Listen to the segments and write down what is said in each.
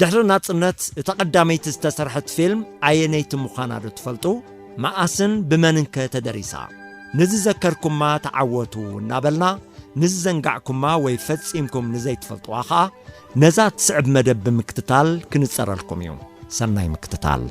ድሕሪ ናጽነት፣ እታ ቀዳመይቲ ዝተሰርሐት ፊልም ኣየነይቲ ምዃና ዶ ትፈልጡ? መኣስን ብመንንከ ተደሪሳ? ንዝዘከርኩማ ተዓወቱ እናበልና፣ ንዝዘንጋዕኩማ ወይ ፈጺምኩም ንዘይትፈልጥዋ ኸኣ፣ ነዛ ትስዕብ መደብ ብምክትታል ክንጸረልኩም እዩ። ሰናይ ምክትታል።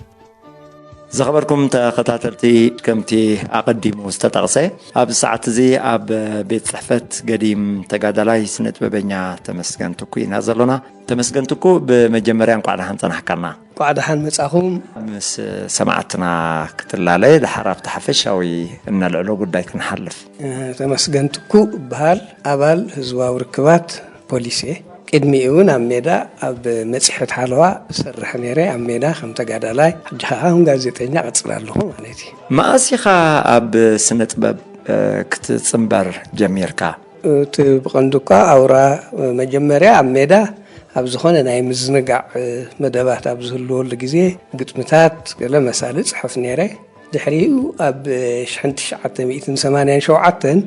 ዝኸበርኩም ተኸታተልቲ፣ ከምቲ ኣቐዲሙ ዝተጠቕሰ፣ ኣብ ሰዓት እዚ ኣብ ቤት ጽሕፈት ገዲም ተጋዳላይ ስነ ጥበበኛ ተመስገን ትኩ ኢና ዘሎና። ተመስገን ትኩ፣ ብመጀመርያ እንቋዕ ደሓን ጸናሕካና። እንቋዕ ደሓን መጻኹም። ምስ ሰማዕትና ክትላለ፣ ደሓር ኣብቲ ሓፈሻዊ እነልዕሎ ጉዳይ ክንሓልፍ። እ፣ ተመስገን ትኩ እበሃል፣ ኣባል ህዝባዊ ርክባት ፖሊስ እየ። ቅድሚኡ እውን ኣብ ሜዳ ኣብ መጽሔት ሓለዋ እሰርሕ ነይረ፣ ኣብ ሜዳ ከም ተጋዳላይ፣ ሕጂ ኸዓ ከም ጋዜጠኛ እቕጽል ኣለኹ ማለት እዩ። መኣስ ኢኻ ኣብ ስነ ጥበብ፣ እ፣ ክትጽንበር ጀሚርካ? እቲ ብቐንዱ እኳ ኣውራ መጀመርያ ኣብ ሜዳ ኣብ ዝኾነ ናይ ምዝንጋዕ መደባት ኣብ ዝህልወሉ ግዜ ግጥምታት፣ ገለ መሳሊ ጽሕፍ ነይረ። ድሕሪኡ ኣብ ሽሕን ትሽዓተ ሚእትን ሰማንያን ሸውዓተን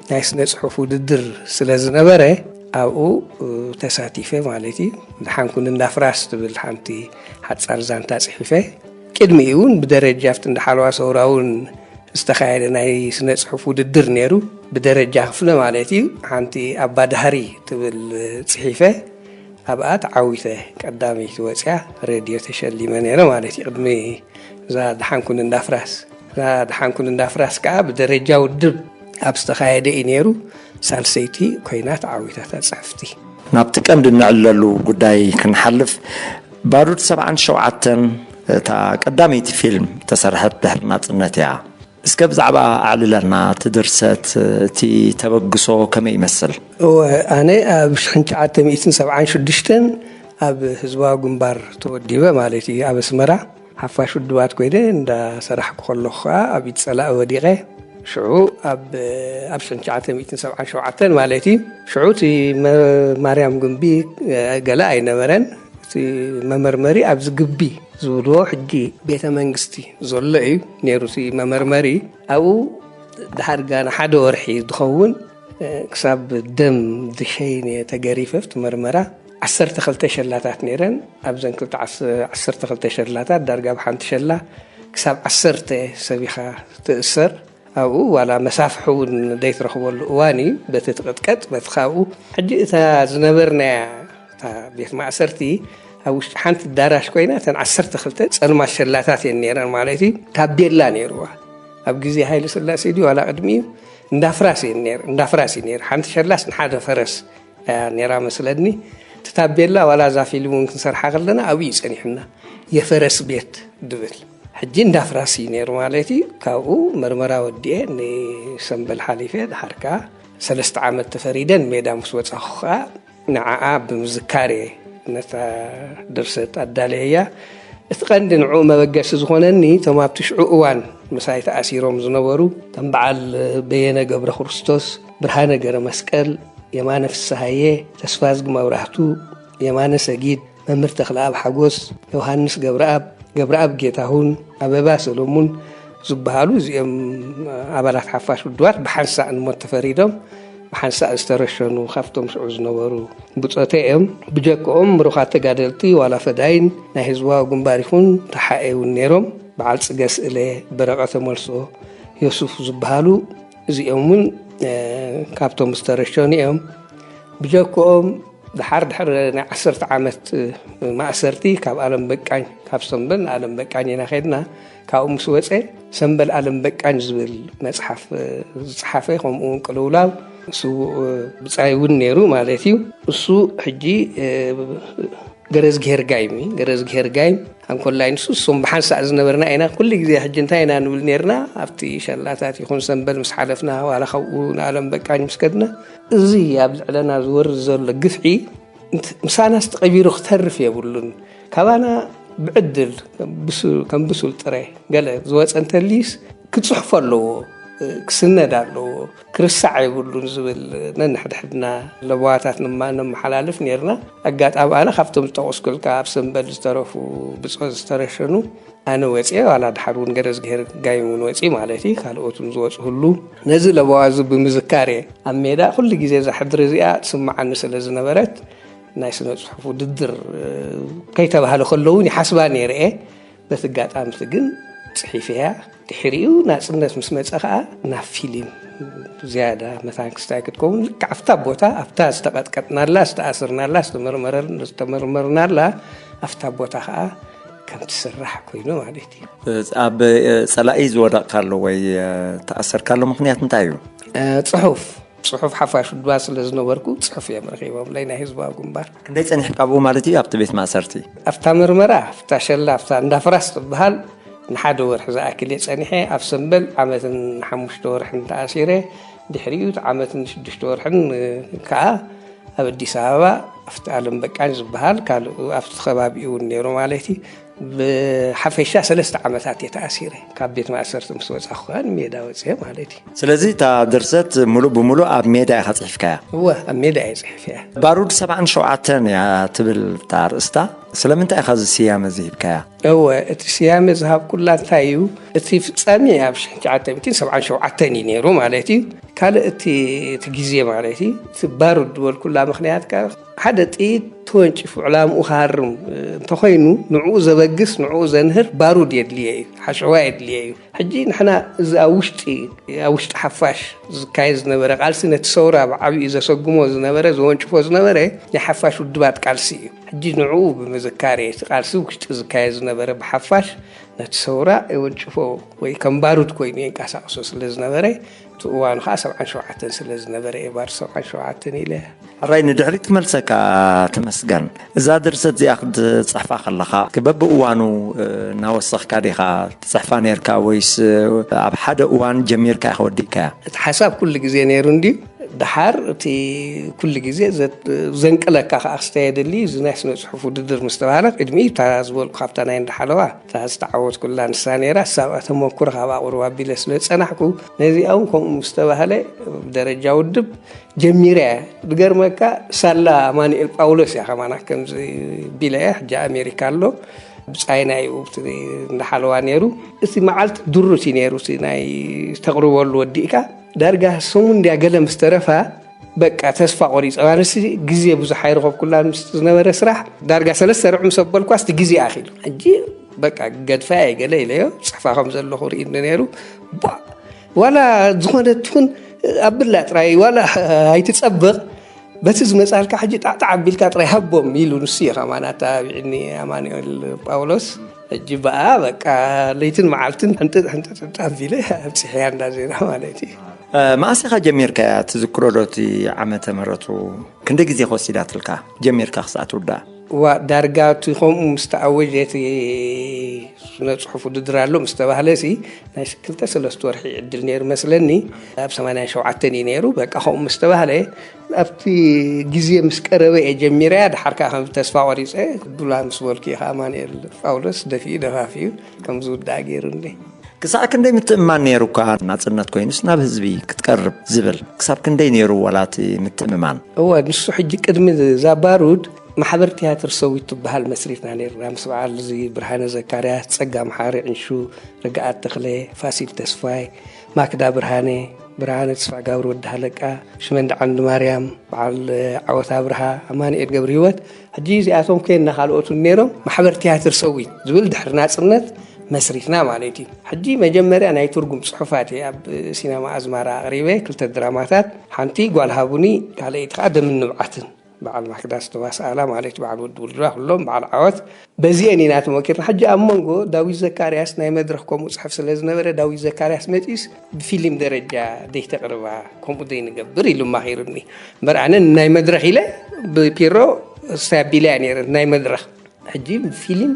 ናይ ስነ ጽሑፍ ውድድር ስለ ዝነበረ ኣብኡ ተሳቲፈ ማለት እዩ። ደሓንኩን እንዳፍራስ ትብል ሓንቲ ሓጻር ዛንታ ጽሒፈ። ቅድሚኡ እውን ብደረጃ ኣብቲ እንዳ ሓለዋ ሰውራ እውን ዝተኻየደ ናይ ስነ ጽሑፍ ውድድር ነይሩ። ብደረጃ ክፍለ ማለት እዩ። ሓንቲ ኣባ ዳህሪ ትብል ጽሒፈ ኣብኣ ተዓዊተ ቀዳመይቲ ወጽያ ሬድዮ ተሸሊመ ነይረ ማለት እዩ። ቅድሚ እዛ ደሓንኩን እንዳፍራስ። እዛ ደሓንኩን እንዳፍራስ ከኣ ብደረጃ ውድብ ኣብ ዝተኻየደ እዩ ነይሩ። ሳልሰይቲ ኮይና ተዓዊታ እታ ጽሕፍቲ። ናብቲ ቀንዲ እንዕለሉ ጉዳይ ክንሓልፍ፣ ባሩድ ሰብዓን ሸውዓተን እታ ቀዳመይቲ ፊልም ተሰርሐት ድሕሪ ናጽነት እያ። እስከ ብዛዕባ ኣዕልለና፣ እቲ ድርሰት፣ እቲ ተበግሶ ከመይ ይመስል? እወ፣ ኣነ ኣብ ሽሕን ትሽዓተ ሚእትን ሰብዓን ሽዱሽተን ኣብ ህዝባዊ ግንባር ተወዲበ ማለት እዩ። ኣብ ኣስመራ ሓፋሽ ውድባት ኮይነ እንዳሰራሕኩ ከለኹ ከኣ ኣብ ኢድ ጸላኢ ወዲቐ። ሽዑ ኣብ፣ ኣብ ሽሕን ትሽዓተ ሚእትን ሰብዓን ሸውዓተን ማለት እዩ። ሽዑ እቲ መ-፣ ማርያም ግንቢ ገለ ኣይነበረን። እቲ መመርመሪ ኣብዚ ግቢ ዝብልዎ ሕጂ ቤተ መንግስቲ ዘሎ እዩ ነይሩ እቲ መመርመሪ። ኣብኡ ድሓር ጋና ሓደ ወርሒ ዝኸውን፣ እ፣ ክሳብ ደም ዝሸይን እየ ተገሪፈ ኣብቲ መርመራ። ዓሰርተ ክልተ ሸላታት ነይረን። ኣብዘን ክልተ ዓስ-፣ ዓሰርተ ክልተ ሸላታት ዳርጋ ብሓንቲ ሸላ ክሳብ ዓሰርተ ሰብ ኢኻ ትእሰር። ኣብኡ ዋላ መሳፍሒ እውን ዘይትረኽበሉ እዋን እዩ። በቲ ትቕጥቀጥ፣ በቲ ካብኡ። ሕጂ እታ ዝነበርናያ እታ ቤት ማእሰርቲ ኣብ ውሽጢ ሓንቲ ኣዳራሽ ኮይና፣ እተን ዓሰርተ ክልተ ጸልማት ሸላታት እየን ነይረን ማለት እዩ። ታቤላ ነይርዋ። ኣብ ግዜ ሃይለ ስላሴ ድዩ ዋላ ቅድሚኡ፣ እንዳፍራስ እየን ነይር-፣ እንዳፍራስ እዩ ነይሩ። ሓንቲ ሸላስ ንሓደ ፈረስ እያ ነይራ መስለኒ። እቲ ታቤላ ዋላ እዛ ፊልም እውን ክንሰርሓ ከለና ኣብኡ እዩ ጸኒሑና። የፈረስ ቤት ድብል። ሕጂ እንዳፍራስ እዩ ነይሩ ማለት እዩ። ካብኡ መርመራ ወዲኤ ንሰምበል ሓሊፈ፣ ድሓር ከኣ ሰለስተ ዓመት ተፈሪደ ንሜዳ ምስ ወጻኹ ከኣ ንዓኣ ብምዝካር እየ ነታ ድርሰት ኣዳለየያ። እቲ ቀንዲ ንዕኡ መበገሲ ዝኾነኒ፣ እቶም ኣብቲ ሽዑ እዋን ምሳይ ተኣሲሮም ዝነበሩ፣ ከም በዓል በየነ ገብረ ክርስቶስ፣ ብርሃነ ገረ መስቀል፣ የማነ ፍስሃየ፣ ተስፋዝጊ መብራህቱ፣ የማነ ሰጊድ፣ መምህር ተኽለኣብ ሓጎስ፣ ዮሃንስ ገብረኣብ፣ ገብረኣብ ጌታሁን፣ ኣበባ ሰሎሙን ዝበሃሉ፣ እዚኦም ኣባላት ሓፋሽ ውድባት ብሓንሳእ ንሞት ተፈሪዶም፣ ብሓንሳእ ዝተረሸኑ ካብቶም ሽዑ ዝነበሩ ብጾተ እዮም። ብጀክኦም ምሩኻት ተጋደልቲ ዋላ ፈዳይን ናይ ህዝባዊ ግንባር ይኹን ተሓኤ እውን ነይሮም። በዓል ጽገ ስእለ፣ በረቐተ መልሶ፣ ዮሱፍ ዝበሃሉ እዚኦም እውን፣ እ፣ ካብቶም ዝተረሸኑ እዮም። ብጀክኦም ድሓር ድሕሪ ናይ ዓሰርተ ዓመት ማእሰርቲ ካብ ኣለም በቃኝ፣ ካብ ሰምበል ንኣለም በቃኝ ኢና ኸድና። ካብኡ ምስ ወጸ ሰምበል ኣለም በቃኝ ዝብል መጽሓፍ ዝጸሓፈ፣ ከምኡ እውን ቅልውላው ስዉእ ብጻይ እውን ነይሩ ማለት እዩ። እሱ ሕጂ ገረዝግሄር ጋይም እዩ። ገረዝግሄር ጋይም ኣንኮላይ ንሱ እሱም ብሓንሳእ ዝነበርና ኢና። ኩሉ ግዜ ሕጂ እንታይ ኢና ንብል ነይርና? ኣብቲ ሸላታት ይኹን ሰምበል ምስ ሓለፍና፣ ዋላ ካብኡ ንኣለም በቃኝ ምስ ከድና፣ እዚ ኣብ ልዕለና ዝወርድ ዘሎ ግፍዒ እንት-፣ ምሳናስ ተቐቢሩ ክተርፍ የብሉን። ካባና ብዕድል ከም ብሱ-፣ ከም ብሱል ጥረ ገለ ዝወጸ እንተልዩስ ክጽሕፎ ኣለዎ፣ ክስነድ ኣለዎ፣ ክርሳዕ የብሉን ዝብል ነንሕድሕድና ለበዋታት ንማ-፣ ነመሓላልፍ ነይርና። ኣጋጣሚ ኣነ ካብቶም ዝጠቐስኩልካ ኣብ ሰምበል ዝተረፉ ብጾት ዝተረሸኑ ኣነ ወፅየ፣ ዋላ ድሓር እውን ገረዝግሄር ጋይም እውን ወፅዩ ማለት እዩ፣ ካልኦት እውን ዝወፁ ህሉ። ነዚ ለበዋ እዚ ብምዝካር እየ ኣብ ሜዳ ኩሉ ግዜ እዛ ሕድሪ እዚኣ ትስምዓኒ ስለ ዝነበረት፣ ናይ ስነ ጽሑፍ ውድድር ከይተባህለ ከሎ እውን ይሓስባ ነይረ እየ። በቲ ኣጋጣሚ እቲ ግን ጽሒፈያ። ድሕሪኡ ናጽነት ምስ መጸ ከኣ ናብ ፊልም ዝያዳ መታን ክስታይ ክትከውን፣ ልክዕ ኣብታ ቦታ፣ ኣብታ ዝተቐጥቀጥናላ፣ ዝተኣስርናላ፣ ዝተመርመረር-፣ ዝተመርመርናላ፣ ኣብታ ቦታ ከኣ ከም ትስራሕ ኮይኑ ማለት እዩ። ኣብ ጸላኢ ዝወደቕካሉ ወይ ተኣሰርካሉ ምኽንያት እንታይ እዩ? ጽሑፍ፣ ጽሑፍ ሓፋሽ ውድባት ስለ ዝነበርኩ ጽሑፍ እዮም ረኺቦምለይ ናይ ህዝባዊ ግንባር። ክንደይ ጸኒሕካ ኣብኡ ማለት እዩ ኣብቲ ቤት ማእሰርቲ? ኣብታ መርመራ፣ ኣብታ ሸላ፣ ኣብታ እንዳ ፍራስ ትበሃል ንሓደ ወርሒ ዝኣክል እየ ጸኒሐ። ኣብ ሰምበል ዓመትን ሓሙሽተ ወርሕን ተኣሲረ። ድሕሪኡ እቲ ዓመትን ሽዱሽተ ወርሕን ከኣ ኣብ ኣዲስ ኣበባ ኣብቲ ኣለም በቃኝ ዝበሃል ካልእ ኣብቲ ከባቢኡ እውን ነይሩ ማለት እዩ። ብሓፈሻ ሰለስተ ዓመታት እየ ተኣሲረ። ካብ ቤት ማእሰርቲ ምስ ወጻኹ ከኣ ንሜዳ ወጽየ ማለት እዩ። ስለዚ እታ ድርሰት ሙሉእ ብሙሉእ ኣብ ሜዳ ኢኻ ጽሒፍካያ? እወ፣ ኣብ ሜዳ እየ ጽሒፈያ። ባሩድ ሰብዓን ሸውዓተን እያ ትብል እታ ኣርእስታ። ስለምንታይ ኢኻ እዚ ስያመ እዚ ሂብካያ? እወ፣ እቲ ስያመ ዝሃብኩላ እንታይ እዩ? እቲ ፍጻሜ ኣብ ሽሕን ትሽዓተ ሚእትን ሰብዓን ሸውዓተን እዩ ነይሩ ማለት እዩ። ካልእ እቲ፣ እቲ ግዜ ማለት እዩ። እቲ ባሩድ ዝበልኩላ ምኽንያት ከኣ ሓደ ጥይት ተወንጪፉ ዕላምኡ ክሃርም፣ እ፣ እንተኾይኑ ንዕኡ ዘበግስ፣ ንዕኡ ዘንህር ባሩድ የድልዮ እዩ፣ ሓሸዋ የድልዮ እዩ። ሕጂ ንሕና እዚ ኣብ ውሽጢ፣ ኣብ ውሽጢ ሓፋሽ ዝካየድ ዝነበረ ቃልሲ ነቲ ሰውራ ብዓቢኡ ዘሰጉሞ ዝነበረ፣ ዘወንጭፎ ዝነበረ ናይ ሓፋሽ ውድባት ቃልሲ እዩ። ሕጂ ንዕኡ ብምዝካር እየ፣ እቲ ቃልሲ ውሽጢ ዝካየድ ዝነበረ ብሓፋሽ ነቲ ሰውራ የወንጭፎ ወይ ከም ባሩድ ኮይኑ የንቀሳቕሶ ስለ ዝነበረ፣ እቲ እዋኑ ኸዓ ሰብዓን ሸውዓተን ስለ ዝነበረ እየ ባሩድ ሰብዓን ሸውዓተን ኢለ። ሕራይ ንድሕሪት ክመልሰካ ተመስገን። እዛ ድርሰት እዚኣ ክትጽሕፋ ከለኻ በብእዋኑ፣ እ፣ እናወሰኽካ ዲኻ ትጽሕፋ ነይርካ ወይስ፣ እ፣ ኣብ ሓደ እዋን ጀሚርካ ኢኻ ወዲእካያ? እቲ ሓሳብ ኩሉ ግዜ ነይሩ እንድዩ። ደሓር እቲ ኩሉ ግዜ ዘ-፣ ዘንቅለካ ከኣ ክስተ የድሊ። እዚ ናይ ስነ ጽሑፍ ውድድር ምስ ተባህለ፣ ቅድሚ እታ ዝበልኩ ካብታ ናይ እንዳሓለዋ፣ እታ ዝተዓወትኩላ ንሳ ነይራ። እሳ ተመኩሮ ካብ ኣቑርብ ኣቢለ ስለ ዝጸናሕኩ፣ ነዚኣ እውን ከምኡ ምስ ተባህለ፣ ብደረጃ ውድብ ጀሚረ እየ። ዝገርመካ፣ ሳላ ኣማኑኤል ጳውሎስ እያ ከማና ከምዚ ቢለ እየ። ሕጂ ኣሜሪካ ኣሎ። ብጻይና እዩ ኣብቲ እንዳሓለዋ ነይሩ። እቲ መዓልቲ ድሩት እዩ ነይሩ። እቲ ናይ ተቕርበሉ ወዲእካ፣ ዳርጋ ሰሙን እንድያ ገለ ምስ ተረፋ፣ በቃ ተስፋ ቆሪጸ። ኣነሲ ግዜ ብዙሕ ኣይረኸብኩላን ምስ ዝነበረ ስራሕ፣ ዳርጋ ሰለስተ ርብዒ ምስ ኣበልኳስ እቲ ግዜ ኣኺሉ። ሕጂ በቃ ገድፋ እየ ገለ ኢለዮ፣ ጽሕፋ ከም ዘለኹ ርእይኒ ነይሩ። ቧ! ዋላ ዝኾነ ትኹን ኣብላ ጥራይ፣ ዋላ ኣይትጸብቕ፣ በቲ ዝመጻልካ ሕጂ ጣዕጣዕ ኣቢልካ ጥራይ ሃቦም ኢሉ ንሱ እዩ ከማን ኣተባቢዕኒ ኣማኑኤል ጳውሎስ። ሕጂ በኣ በቃ ለይትን መዓልትን ሕንጥጥ ሕንጥጥ ሕንጥጥ ኣቢለ ኣብጽሕያ እንዳ ዜና ማለት እዩ። እ፣ መኣስ ኢኻ ጀሚርካያ ትዝክሮ ዶ እቲ ዓመተ ምህረቱ? ክንደይ ግዜ ከወሲዳትልካ ጀሚርካ ክሳዕ ትውዳእ? ዋ፣ ዳርጋ እቲ ከምኡ ምስ ተኣወጀ እቲ ስነ ጽሑፍ ውድድር ኣሎ ምስ ተባህለ ሲ ናይ ክልተ ሰለስተ ወርሒ ዕድል ነይሩ መስለኒ። ኣብ ሰማንያን ሸውዓተን እዩ ነይሩ። በቃ ከምኡ ምስ ተባህለ ኣብቲ ግዜ ምስ ቀረበ እየ ጀሚረያ። ደሓር ከኣ ከም ተስፋ ቆሪጸ፣ ዱላ ምስ በልኩ እዩ ከኣ ኣማኑኤል ጳውሎስ ደፊኡ ደፋፊኡ ከም ዝውዳእ ገይሩኒ። ክሳዕ ክንደይ ምትእምማን ነይሩካ? ናጽነት ኮይኑስ ናብ ህዝቢ ክትቀርብ ዝብል ክሳብ ክንደይ ነይሩ ዋላ እቲ ምትእምማን? እወ፣ ንሱ ሕጂ ቅድሚ እዛ ባሩድ ማሕበር ትያትር ሰዊት ትበሃል መስሪትና ነይርና። ምስ በዓል እዚ ብርሃነ ዘካርያስ፣ ጸጋ መሓሪ ዕንሹ፣ ርግኣት ተኽለ፣ ፋሲል ተስፋይ፣ ማክዳ ብርሃነ፣ ብርሃነ ተስፋ ጋብር ወዲ ሃለቃ፣ ሽመንዲ ዓንዲ ማርያም፣ በዓል ዓወት ኣብርሃ፣ ኣማኑኤል ገብረ ህይወት። ሕጂ እዚኣቶም ኮይንና ካልኦት እውን ነይሮም። ማሕበር ትያትር ሰዊት ዝብል ድሕሪ ናጽነት መስሪትና ማለት እዩ። ሕጂ መጀመርያ ናይ ትርጉም ጽሑፋት እየ ኣብ ሲነማ ኣዝማራ ኣቕሪበ፣ ክልተ ድራማታት፣ ሓንቲ ጓል ሃቡኒ፣ ካልኣይቲ ከኣ ደምን ንብዓትን። በዓል ማክዳ ዝተዋስኣላ ማለት እዩ፣ በዓል ወዲ ውልድባ፣ ኩሎም በዓል ዓወት። በዚአን ኢና ተመኪርና። ሕጂ ኣብ መንጎ ዳዊት ዘካርያስ ናይ መድረኽ ከምኡ ጽሕፍ ስለ ዝነበረ፣ ዳዊት ዘካርያስ መጺኡስ ብፊልም ደረጃ ደይተቕርባ፣ ከምኡ ደይንገብር ኢሉ ማኺሩኒ። እምበር ኣነ ናይ መድረኽ ኢለ ብፒሮ ስታቢለ እያ ነይረ፣ ናይ መድረኽ። ሕጂ ብፊልም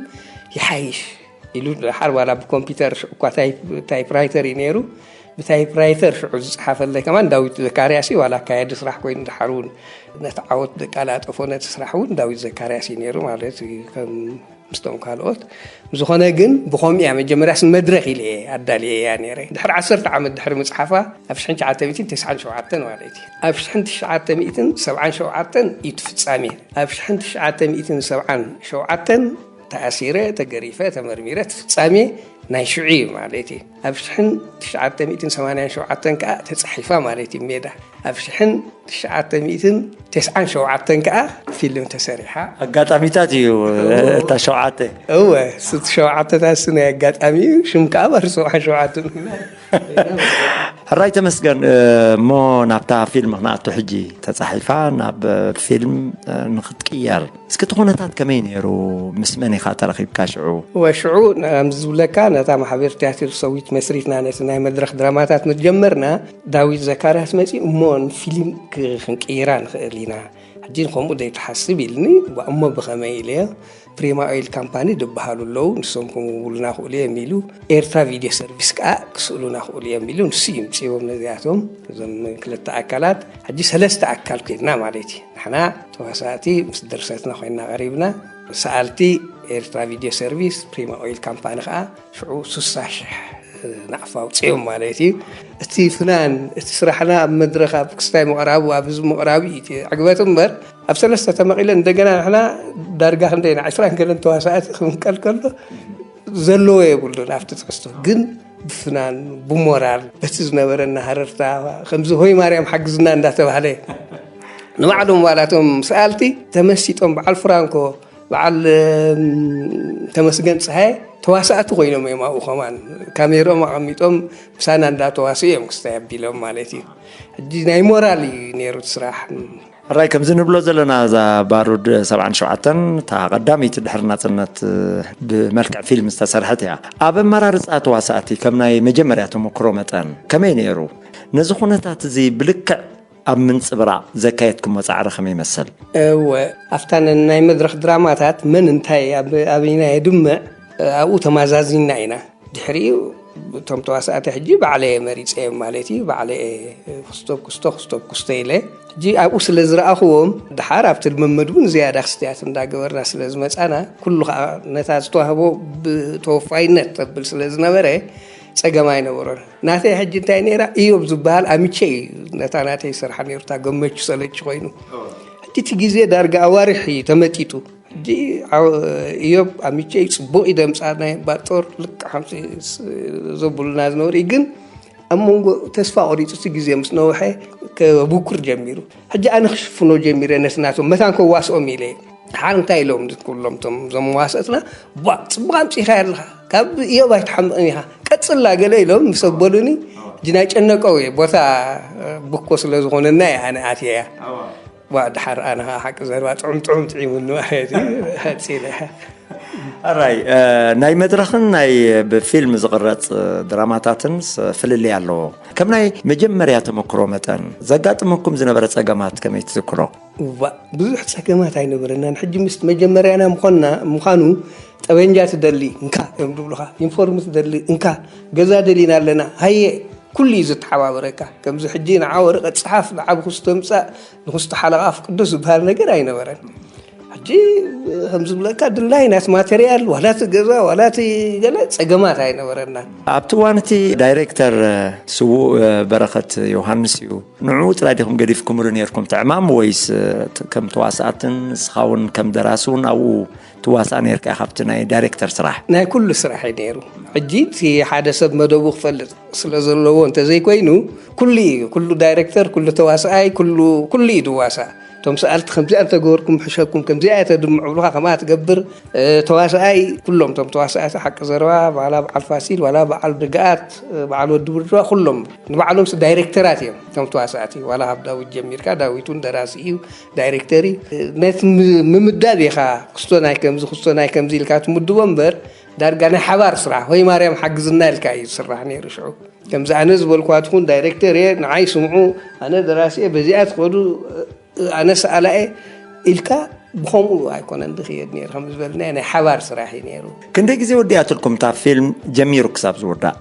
ይሓይሽ ኢሉ፣ ደሓር ዋላ ብኮምፒውተር፣ ሽዑ እኳ ታይፕ-፣ ታይፕራይተር እዩ ነይሩ። ብታይፕራይተር ሽዑ ዝጸሓፈለይ ከማን ዳዊት ዘካርያስ እዩ፣ ዋላ ኣካያዲ ስራሕ ኮይኑ፣ ደሓር እውን ነቲ ዓወት ዘቀላጠፎ ነቲ ስራሕ እውን ዳዊት ዘካርያስ እዩ ነይሩ ማለት እዩ። ከም ምስቶም ካልኦት። ብዝኾነ ግን ብኸምኡ እያ መጀመርያስ ንመድረኽ ኢለ እየ ኣዳልየያ ነይረ። ድሕሪ ዓሰርተ ዓመት ድሕሪ ምጽሓፋ፣ ኣብ ሽሕን ትሽዓተ ሚእትን ተስዓን ሸውዓተን ማለት እዩ። ኣብ ሽሕን ትሽዓተ ሚእትን ሰብዓን ሸውዓተን እዩ እቲ ፍጻሜ። ኣብ ሽሕን ትሽዓተ ሚእትን ሰብዓን ሸውዓተን ተኣሲረ፣ ተገሪፈ፣ ተመርሚረ፣ እቲ ፍጻሜ ናይ ሽዑ እዩ ማለት እዩ። ኣብ ሽሕን ትሽዓተ ሚእትን ሰማንያን ሸውዓተን ከኣ ተጻሒፋ ማለት እዩ ሜዳ። ኣብ ሽሕን ትሽዓተ ሚእትን ተስዓን ሸውዓተን ከኣ ፊልም ተሰሪሓ። ኣጋጣሚታት እዩ። እታ ሸውዓተ። እወ፣ እቲ ሸውዓተታት ናይ ኣጋጣሚ እዩ። ሽም ከኣ ባር ሰብዓን ሸውዓተን። ሕራይ ተመስገን። እሞ ናብታ ፊልም ክንኣቱ፣ ሕጂ ተጻሒፋ ናብ ፊልም ንክትቅየር፣ እስኪ እቲ ኩነታት ከመይ ነይሩ? ምስ መን ኢኻ ተረኺብካ ሽዑ? እወ፣ ሽዑ ከም ዝብለካ፣ ነታ ማሕበር ትያትር ሰዊት መስሪትና፣ ነቲ ናይ መድረኽ ድራማታት ምስ ጀመርና፣ ዳዊት ዘካርያስ መጺኡ፣ እሞ ንፊልም ክ- ክንቅይራ ንኽእል ኢና፣ ሕጂ ከምኡ ዘይትሓስብ ኢልኒ። ዋ፣ እሞ ብኸመይ ኢለዮ። ፕሪማ ኦይል ካምፓኒ ዝበሃሉ ኣለዉ፣ ንሶም ክምውሉና ክእሉ እዮም ኢሉ። ኤርትራ ቪድዮ ሰርቪስ ከኣ ክስእሉና ክእሉ እዮም ኢሉ። ንሱ እዩ ምጽዎም ነዚኣቶም፣ እዞም ክልተ ኣካላት። ሕጂ ሰለስተ ኣካል ኮይንና ማለት እዩ። ንሕና ተዋሳእቲ ምስ ድርሰትና ኮይንና ቀሪብና። ሰኣልቲ ኤርትራ ቪድዮ ሰርቪስ፣ ፕሪማ ኦይል ካምፓኒ ከኣ ሽዑ ስሳ ሽሕ ናቕፋ ኣውፅኦም ማለት እዩ። እቲ ፍናን፣ እቲ ስራሕና ኣብ መድረኽ፣ ኣብ ክስታይ ምቕራቡ፣ ኣብ ህዝቢ ምቕራቡ እዩ እቲ ዕግበት እምበር፣ ኣብ ሰለስተ ተመቒለ እንደገና ንሕና ዳርጋ ክንደይ ና ዕስራን ገለን ተዋሳእቲ ክምቀል ከሎ ዘለዎ የብሉን። ኣብቲ ትሕዝቶ ግን ብፍናን ብሞራል በቲ ዝነበረና ሃረርታ ከምዚ ሆይ ማርያም ሓግዝና እንዳተባህለ ንባዕሎም ዋላቶም ሰኣልቲ ተመሲጦም በዓል ፍራንኮ በዓል ተመስገን ፀሃየ ተዋሳእቲ ኮይኖም እዮም ኣብኡ ከማን ካሜሮም ኣቐሚጦም ምሳና እንዳተዋስኡ እዮም ክስታይ ኣቢሎም ማለት እዩ። ሕጂ ናይ ሞራል እዩ ነይሩ እቲ ስራሕ። ሕራይ ከምዚ ንብሎ ዘለና እዛ ባሩድ ሰብዓን ሸውዓተን እታ ቀዳመይቲ ድሕሪ ናፅነት ብመልክዕ ፊልም ዝተሰርሐት እያ። ኣብ ኣመራርፃ ተዋሳእቲ ከም ናይ መጀመርያ ተመክሮ መጠን ከመይ ነይሩ? ነዚ ኩነታት እዚ ብልክዕ ኣብ ምንፅብራቕ ዘካየድኩሞ ፃዕሪ ከመይ ይመስል? እወ፣ ኣብታ ናይ መድረኽ ድራማታት መን እንታይ ኣበይና የድምዕ ኣብኡ ተማዛዚና ኢና። ድሕሪኡ እቶም ተዋሳእቲ ሕጂ ባዕለየ መሪፀዮም ማለት እዩ። ባዕለየ ክስቶብ ክስቶ ክስቶብ ክስቶ ኢለ ሕጂ ኣብኡ ስለ ዝረኣኽዎም ድሓር ኣብቲ ልምምድ እውን ዝያዳ ክስትያት እንዳገበርና ስለ ዝመፃና ኩሉ ከዓ ነታ ዝተዋህቦ ብተወፋይነት ተብል ስለ ዝነበረ ፀገም ኣይነበሮን። ናተይ ሕጂ እንታይ ነይራ እዮብ ዝበሃል ኣምቼ እዩ ነታ ናተይ ስራሕ ነይሩ እታ ገመቹ ሰለች ኮይኑ ሕጂ እቲ ግዜ ዳርጋ ኣዋርሕ እዩ ተመጢጡ። ሕጂ እዮብ ኣምቼ እዩ ፅቡቕ እዩ ደምፃ ናይ ባጦር ልክ ሓምሲ ዘብሉና ዝነበሩ እዩ ግን ኣብ መንጎ ተስፋ ቆሪፁ እቲ ግዜ ምስ ነውሐ ከብኩር ጀሚሩ። ሕጂ ኣነ ክሽፍኖ ጀሚረ ነቲ ናቶም መታን ከዋስኦም ኢለ ሓደ እንታይ ኢሎም ኩሎም ቶም ዞም መዋሰእትና ቧ ፅቡቅ ኣምፂኻ ኣለኻ ካብ እዮብ ኣይትሓምቕን ኢኻ ቀፅላ ገለ ኢሎም ምስ ኣበሉኒ ሕጂ ናይ ጨነቀው እየ ቦታ ብኮ ስለ ዝኾነና እየ ኣነ ኣትየያ ዋ ድሓር ኣነ ከዓ ሓቂ ዘረባ ጥዑም ጥዑም ጥዒሙኒ ማለት እዩ። ቀፂለ። ኣራይ ናይ መድረኽን ናይ ብፊልም ዝቕረፅ ድራማታትን ፍልልይ ኣለዎ። ከም ናይ መጀመርያ ተመክሮ መጠን ዘጋጥመኩም ዝነበረ ፀገማት ከመይ ትዝክሮ? እዋ ብዙሕ ፀገማት ኣይነበረናን። ሕጂ ምስ መጀመርያና ምዃንና ምዃኑ ጠበንጃ ትደሊ እንካ እዮም ዝብሉኻ፣ ዩኒፎርም ትደሊ እንካ፣ ገዛ ደሊና ኣለና ሃየ ኩሉ እዩ ዝተሓባበረካ። ከምዚ ሕጂ ንዓ ወረቐት ፀሓፍ ንዓ ብክስቶ ምፃእ ንክስቶ ሓለቓ ኣፍቅዶ ዝበሃል ነገር ኣይነበረን። ሕጂ ከም ዝብለካ ድላይ ናት ማቴርያል ዋላ እቲ ገዛ ዋላ እቲ ገለ ፀገማት ኣይነበረና። ኣብቲ እዋን እቲ ዳይሬክተር ስዉእ በረኸት ዮሃንስ እዩ። ንዕኡ ጥራይ ዲኹም ገዲፍኩምሉ ነይርኩም ትዕማም ወይስ ከም ተዋሳእትን ንስኻ እውን ከም ደራሲ እውን ኣብኡ ትዋሳእ ነይርካ ኢኻ ኣብቲ ናይ ዳይሬክተር ስራሕ? ናይ ኩሉ ስራሕ እዩ ነይሩ። ሕጂ እቲ ሓደ ሰብ መደቡ ክፈልጥ ስለ ዘለዎ እንተዘይኮይኑ ኩሉ እዩ ኩሉ ዳይሬክተር ኩሉ ተዋሳኣይ ኩሉ ኩሉ እዩ ድዋሳእ። እቶም ሰኣልቲ ከምዚኣ እንተገበርኩም ሕሸኩም ከምዚኣ እየ ተድምዑ ብሉካ ከምኣ ትገብር። ተዋሳኣይ ኩሎም እቶም ተዋሳእቲ ሓቂ ዘረባ ዋላ በዓል ፋሲል ዋላ በዓል ድግኣት በዓል ወዲ ብርድዋ ኩሎም ንባዕሎም ዳይሬክተራት እዮም። እቶም ተዋሳእቲ ዋላ ካብ ዳዊት ጀሚርካ ዳዊት እውን ደራሲ እዩ ዳይሬክተር እዩ። ነቲ ምምዳብ ኢኻ ክስቶ ናይ ከምዚ ክስቶ ናይ ከምዚ ኢልካ ትምድቦ እምበር ዳርጋ ናይ ሓባር ስራሕ ወይ ማርያም ሓግዝና ኢልካ እዩ ዝስራሕ ነይሩ ሽዑ። ከምዚ ኣነ ዝበልኳትኹን ዳይሬክተር እየ ንዓይ ስምዑ ኣነ ደራሲ እየ በዚኣ ትኸዱ ኣነ ሰኣላ እየ ኢልካ ብኸምኡ ኣይኮነን ዝኽየድ ነይሩ ከም ዝበልና ናይ ሓባር ስራሕ እዩ ነይሩ። ክንደይ ግዜ ወዲኣትልኩም እታ ፊልም ጀሚሩ ክሳብ ዝውዳእ?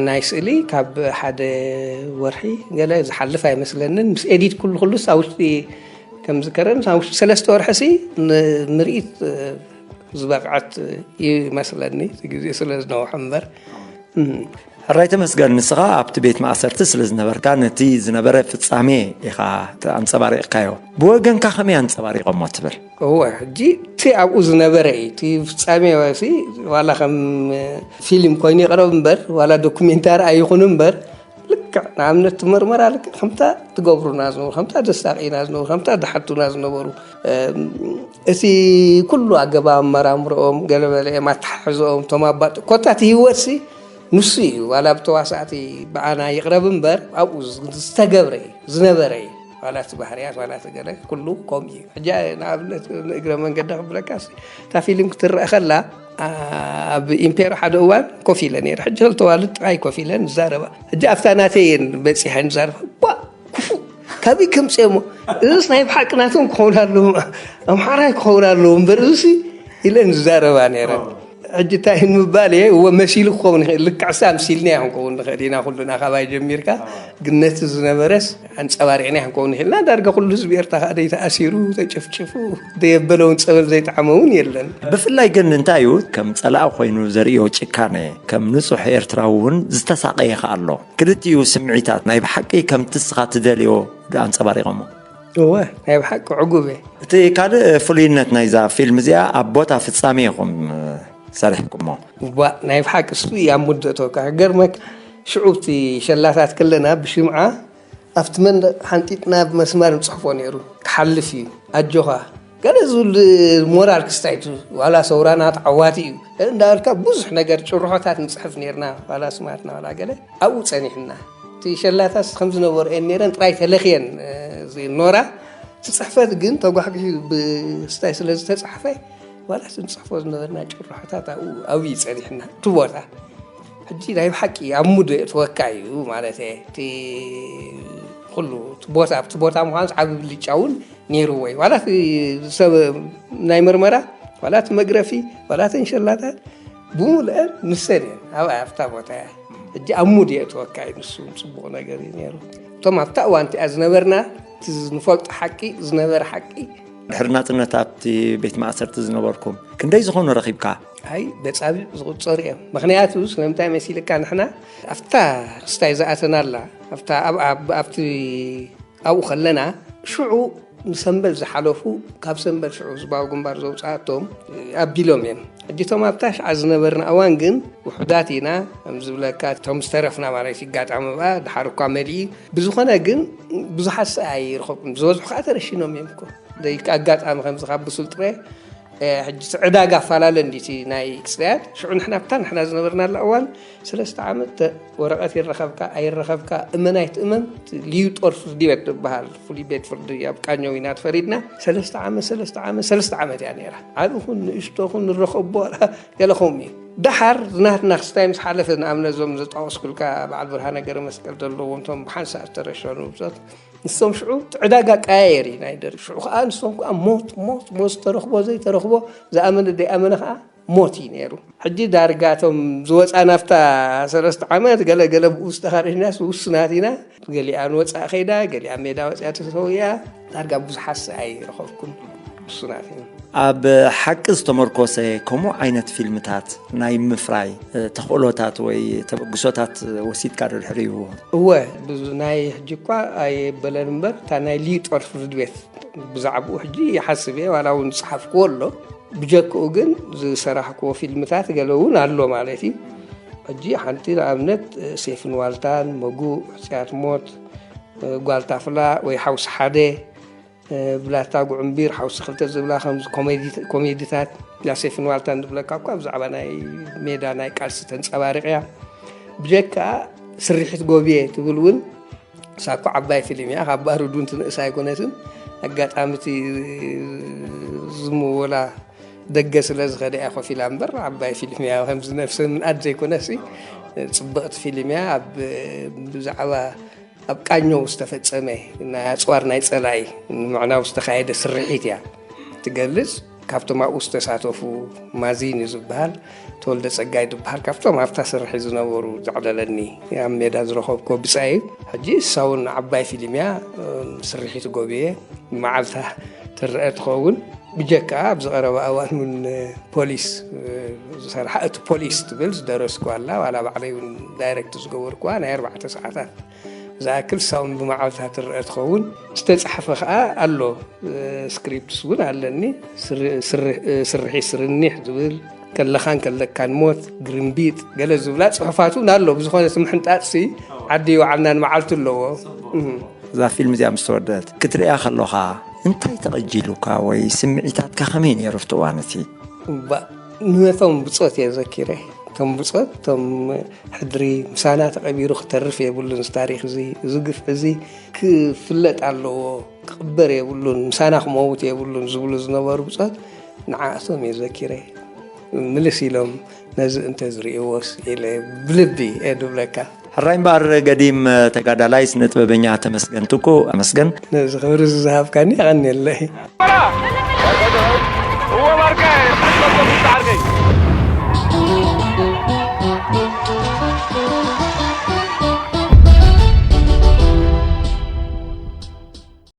ናይ ስእሊ ካብ ሓደ ወርሒ ገለ ዝሓልፍ ኣይመስለንን ምስ ኤዲት ኩሉ ኩሉስ ኣብ ውሽጢ ከም ዝከረን ኣብ ውሽጢ ሰለስተ ወርሒ ሲ ንምርኢት ዝበቕዐት ይመስለኒ እቲ ግዜ ስለ ዝነውሐ እምበር ሕራይ ተመስገን፣ ንስኻ ኣብቲ ቤት ማእሰርቲ ስለ ዝነበርካ ነቲ ዝነበረ ፍጻሜ ኢኻ ኣንጸባሪቕካዮ። ብወገንካ ከመይ ኣንጸባሪቖሞ ትብል? እወ፣ ሕጂ እቲ ኣብኡ ዝነበረ እዩ። እቲ ፍጻሜ ሲ ዋላ ከም ፊልም ኮይኑ ይቕረብ እምበር፣ ዋላ ዶኩሜንታሪ ኣይኹን እምበር፣ ልክዕ ንኣብነት እቲ መርመራ ልክዕ ከምታ ትገብሩና ዝነበሩ፣ ከምታ ደሳቂና ዝነበሩ፣ ከምታ ድሓቱና ዝነበሩ፣ እቲ ኩሉ ኣገባብ ኣመራምርኦም፣ ገለመለኦም፣ ኣተሓሕዝኦም፣ እቶም ኣባጥ ኮታ እቲ ህይወት ሲ ንሱ እዩ። ዋላ ብተዋሳእቲ ብኣና ይቕረብ እምበር ኣብኡ ዝተገብረ እዩ፣ ዝነበረ እዩ። ዋላ እቲ ባህርያት ዋላ እቲ ገለ ኩሉ ከምኡ እዩ። ሕጂ ንኣብነት ንእግረ መንገዲ ክብለካ፣ እታ ፊልም ክትረአ ከላ ኣብ ኢምፔሮ ሓደ እዋን ኮፍ ኢለ ነይረ። ሕጂ ክልተ ዋልድ ጥራይ ኮፍ ኢለን ይዛረባ። ሕጂ ኣብታ ናተይ እየን በፂሐን ይዛረባ። ባ ክፉእ፣ ካበይ ከምፅኦሞ? እዚስ ናይ ብሓቂ ናቶም ክኸውን ኣለዎም፣ ኣምሓራይ ክኸውን ኣለዎም እምበር እዚሲ ኢለን ዝዛረባ ነይረን። ሕጂ እንታይ ንምባል እየ፣ እወ መሲሉ ክኸውን ይኽእል፣ ልክዕ ሳ ምሲልና ኢና ክንከውን ንኽእል ኢና፣ ኩሉና ካባይ ጀሚርካ። ግን ነቲ ዝነበረስ ኣንጸባሪቕና ክንከውን ንኽእልና። ዳርጋ ኩሉ ህዝቢ ኤርትራ ከኣ ደይተኣሲሩ፣ ተጨፍጭፉ፣ ደየበለውን ጸበል ዘይጠዓመ እውን የለን። ብፍላይ ግን እንታይ እዩ ከም ጸላኢ ኮይኑ ዘርእዮ ጭካነ፣ ከም ንጹሕ ኤርትራዊ እውን ዝተሳቐየ ከኣ ኣሎ። ክልቲኡ ስምዒታት ናይ ብሓቂ ከምቲ እስኻ ትደልዮ ኣንጸባሪቖሞ። እወ፣ ናይ ብሓቂ ዕጉብ እየ። እቲ ካልእ ፍሉይነት ናይዛ ፊልም እዚኣ ኣብ ቦታ ፍጻሜ ኢኹም ሰሪሕኩሞ። ዋ፣ ናይ ብሓቂ እሱ እዩ ኣብ ሙድ ዘእተወካ። ክገርመክ፣ ሽዑ እቲ ሸላታት ከለና ብሽምዓ ኣብቲ መንደቕ ሓንጢጥና ብመስማር ንጽሕፎ ነይሩ። ክሓልፍ እዩ፣ ኣጆኻ፣ ገለ ዝብል ሞራል ክስታይ፣ ዋላ ሰውራና ተዓዋቲ እዩ እንዳበልካ ብዙሕ ነገር ጭርሖታት ንጽሕፍ ነይርና፣ ዋላ ስማትና ዋላ ገለ ኣብኡ ጸኒሕና። እቲ ሸላታስ ከም ዝነበሩ እየን ነይረን፣ ጥራይ ተለኽየን፣ እ፣ እዚ ኖራ። እቲ ጽሕፈት ግን ተጓሕጒሑ ብስታይ ስለ ዝተጻሕፈ፣ ዋላ እቲ ንጽሕፎ ዝነበርና ጭርሖታት ኣብኡ፣ ኣብኡ እዩ ጸኒሕና፣ እቲ ቦታ። ሕጂ ናይ ብሓቂ ኣብ ሙድ የእትወካ እዩ ማለት እየ። እቲ ኩሉ እቲ ቦታ፣ ኣብቲ ቦታ ምዃንስ ዓቢ ብልጫ እውን ነይርዎ እዩ። ዋላ እቲ ሰብ ናይ መርመራ፣ ዋላ እቲ መግረፊ፣ ዋላ እተን ሸላታት ብምሉአን ንሰን እየን ኣብኣ ኣብታ ቦታ እያ። ሕጂ ኣብ ሙድ የእትወካ እዩ፣ ንሱ እውን ጽቡቕ ነገር እዩ ነይሩ። እቶም ኣብታ እዋን እቲኣ ዝነበርና፣ እቲ ንፈልጦ ሓቂ፣ ዝነበረ ሓቂ። ድሕሪ ናጽነት ኣብቲ ቤት ማእሰርቲ ዝነበርኩም ክንደይ ዝኾኑ ረኺብካ? ኣይ፣ በጻብዕ ዝቑጸሩ እዮም። ምኽንያቱ ስለምንታይ መሲልካ፣ ንሕና ኣብታ ክስታይ ዝኣተናላ፣ ኣብታ ኣብ፣ ኣብ፣ ኣብቲ ኣብኡ ከለና፣ ሽዑ ንሰምበል ዝሓለፉ፣ ካብ ሰምበል ሽዑ ህዝባዊ ግንባር ዘውጽኣቶም ኣቢሎም እዮም። ሕጂ እቶም ኣብታ ሽዓ ዝነበርና እዋን ግን ውሑዳት ኢና፣ ከም ዝብለካ፣ እቶም ዝተረፍና ማለት እዩ። ኣጋጣሚ ብኣ ድሓር እኳ መሊኡ። ብዝኾነ ግን ብዙሓት ሰ ኣይረኸብኩን። ዝበዝሑ ከኣ ተረሺኖም እዮም እኮ። ደይ-፣ ኣጋጣሚ ከምዚ ካብ ብሱል ጥረ፣ እ፣ ሕጂ እቲ ዕዳጋ ኣፈላለ እንዲ እቲ ናይ ክስታያት። ሽዑ ንሕና ኣብታ ንሕና ዝነበርናላ እዋን ሰለስተ ዓመት ተ-፣ ወረቐት ይረኸብካ ኣይረኸብካ፣ እመን ኣይትእመን፣ እቲ ልዩ ጦር ፍርዲ ቤት ዝበሃል ፍሉይ ቤት ፍርዲ ኣብ ቃኘው ኢና ተፈሪድና። ሰለስተ ዓመት፣ ሰለስተ ዓመት፣ ሰለስተ ዓመት እያ ነይራ። ዓቢ ኹን ንእሽቶ ኹን ንረኸቦ ገለ ከምኡ እዩ። ደሓር ናትና ክስታይ ምስ ሓለፈ፣ ንኣብነት እዞም ዘጣወስኩልካ በዓል ብርሃነ ገረ መስቀል ዘለዎም፣ እቶም ብሓንሳእ ዝተረሸኑ ብጾት፣ ንሶም ሽዑ እቲ ዕዳጋ ቀያየር እዩ ናይ ደርጊ። ሽዑ ከኣ ንሶም ከኣ ሞት፣ ሞት፣ ሞት፣ ዝተረኽቦ ዘይተረኽቦ፣ ዝኣመነ ዘይኣመነ ከኣ ሞት እዩ ነይሩ። ሕጂ ዳርጋ እቶም ዝወጻ ናብታ ሰለስተ ዓመት ገለ ገለ ብኡ ዝተኻርጅናስ ውሱናት ኢና። ገሊኣ ንወጻእ ከይዳ፣ ገሊኣ ሜዳ ወጺኣ ተሰዊኣ። ዳርጋ ብዙሓት ሰ ኣይረኸብኩን፣ ውሱናት ኢና። ኣብ ሓቂ ዝተመርኮሰ ከምኡ ዓይነት ፊልምታት ናይ ምፍራይ፣ እ፣ ተኽእሎታት ወይ ተበግሶታት ወሲድካ ዶ ድሕሪኡ? እወ፣ ብዙ ናይ ሕጂ እኳ ኣይበለን እምበር፣ እታ ናይ ልዩ ጦር ፍርድ ቤት ብዛዕባኡ ሕጂ ይሓስብ እየ፣ ዋላ እውን ዝጸሓፍክዎ ኣሎ። ብጀክኡ ግን ዝሰራሕክዎ ፊልምታት ገለ እውን ኣሎ ማለት እዩ። ሕጂ ሓንቲ ንኣብነት ሴፍን ዋልታን፣ መጉእ፣ ሕጽያት ሞት፣ ጓል ታፍላ ወይ ሓውሲ ሓደ፣ ብላታ ጉዕምቢር፣ ሓውሲ ክልተ ዝብላ ከምዚ ኮሜዲ-፣ ኮሜዲታት፣ እዛ ሴፍን ዋልታን ዝብለካ እኳ ብዛዕባ ናይ ሜዳ ናይ ቃልሲ ተንጸባርቕ እያ። ብጀካ ስርሒት ጎብየ ትብል እውን እሳ እኮ ዓባይ ፊልም እያ፣ ካብ ባሩድ እውን ትንእስ ኣይኮነትን። ኣጋጣሚ እቲ ዝምወላ ደገ ስለ ዝኸደ እያ ኮፍ ኢላ እምበር፣ ዓባይ ፊልም እያ። ከምዚ ነፍሰ ምንኣድ ዘይኮነሲ፣ ጽብቕቲ ፊልም እያ። ኣብ፣ ብዛዕባ ኣብ ቃኘው ዝተፈጸመ ናይ ኣጽዋር ናይ ጸላኢ ንምዕናው ዝተኻየደ ስርሒት እያ ትገልጽ። ካብቶም ኣብኡ ዝተሳተፉ ማዚን እዩ ዝበሃል፣ ተወልደ ጸጋይ ዝበሃል፣ ካብቶም ኣብታ ስርሒ ዝነበሩ ዘዕለለኒ፣ ኣብ ሜዳ ዝረኸብኩዎ ብጻይ እዩ። ሕጂ እሳ እውን ዓባይ ፊልም እያ፣ ስርሒት ጎብየ፣ መዓልታ ትረአ ትኸውን። ብጀካ ኣብዚ ቀረባ እዋን እውን ፖሊስ ዝሰርሓ፣ እቲ ፖሊስ ትብል ዝደረስኩዋ ኣላ፣ ዋላ ባዕለይ እውን ዳይሬክት ዝገበርኩዋ ናይ ኣርባዕተ ሰዓታት ዝኣክል ሳውን ብመዓልታት ትረአ ትኸውን። ዝተጻሕፈ ከኣ ኣሎ፣ ስክሪፕትስ እውን ኣለኒ። ስርሒ ስርኒሕ ዝብል፣ ከለኻን ከለካን ሞት፣ ግርምቢጥ፣ ገለ ዝብላ ጽሑፋት እውን ኣሎ። ብዝኾነ እቲ ምሕንጣጥሲ ዓዲ ይውዓልና ንመዓልቱ ኣለዎ። እዛ ፊልም እዚኣ ምስ ተወደት ክትርእያ ከለኻ እንታይ ተቐጂሉካ ወይ ስምዒታትካ ከመይ ነይሩ ኣብቲ እዋን እቲ? ንቶም ብጾት እየ ዘኪረ። እቶም ብጾት፣ እቶም ሕድሪ ምሳና ተቐቢሩ ክተርፍ የብሉን፣ እዚ ታሪኽ እዚ፣ እዚ ግፍ እዚ ክፍለጥ ኣለዎ፣ ክቕበር የብሉን፣ ምሳና ክመውት የብሉን ዝብሉ ዝነበሩ ብጾት፣ ንዓእቶም እየ ዘኪረ። ምልስ ኢሎም ነዚ እንተ ዝርእይዎስ ኢለ ብልቢ እየ ድብለካ። ሕራይ እምበኣር ገዲም ተጋዳላይ ስነ ጥበበኛ ተመስገን ትኩ ኣመስገን። ነዚ ክብሪ እዚ ዝሃብካኒ የቐንየለይ።